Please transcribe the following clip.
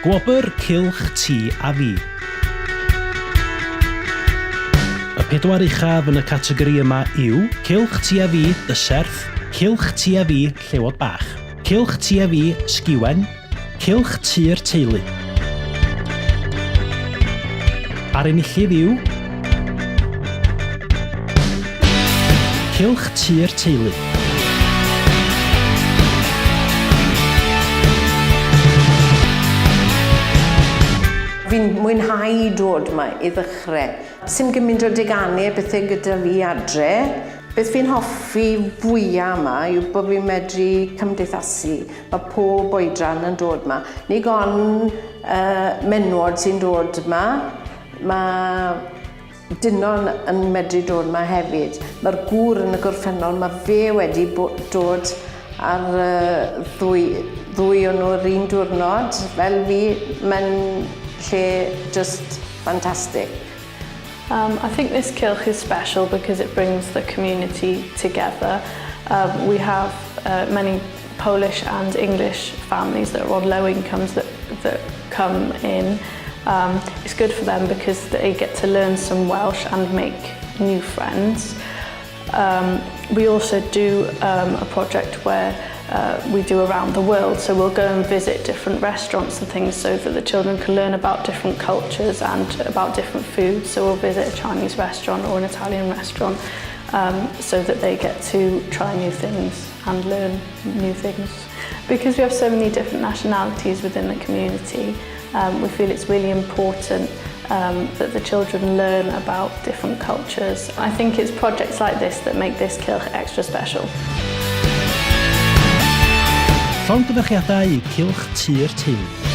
Gwobr Cylch Ti a Fi. Y pedwar uchaf yn y categori yma yw Cylch Ti a Fi, Dyserth, Cylch Ti a Fi, Llewod Bach, Cylch Ti a Fi, Sgiwen, Cylch Tŷ'r Teulu. A'r enillydd yw... Cylch Tŷ'r Teulu. Fi'n mwynhau dod 'ma i ddechrau. Sim gymaint o deganu a bethe gyda fi adre. Beth fi'n hoffi fwya 'ma yw bod fi'n medru cymdeithasu. Mae pob oedran yn dod 'ma. Nig on uh, menwod sy'n dod 'ma. Mae dynon yn medru dod 'ma hefyd. Mae'r gŵr yn y gorffennol, mae fe wedi dod ar uh, ddwy, ddwy o'n nhw'r un diwrnod fel fi. Mae'n lle just fantastic. Um, I think this Cylch is special because it brings the community together. Um, we have uh, many Polish and English families that are on low incomes that, that come in. Um, it's good for them because they get to learn some Welsh and make new friends. Um, we also do um, a project where uh, we do around the world. So we'll go and visit different restaurants and things so that the children can learn about different cultures and about different foods. So we'll visit a Chinese restaurant or an Italian restaurant um, so that they get to try new things and learn new things. Because we have so many different nationalities within the community, um, we feel it's really important um, that the children learn about different cultures. I think it's projects like this that make this Cylch extra special. Llongyfarchiadau i Cylch Tŷ'r Teulu.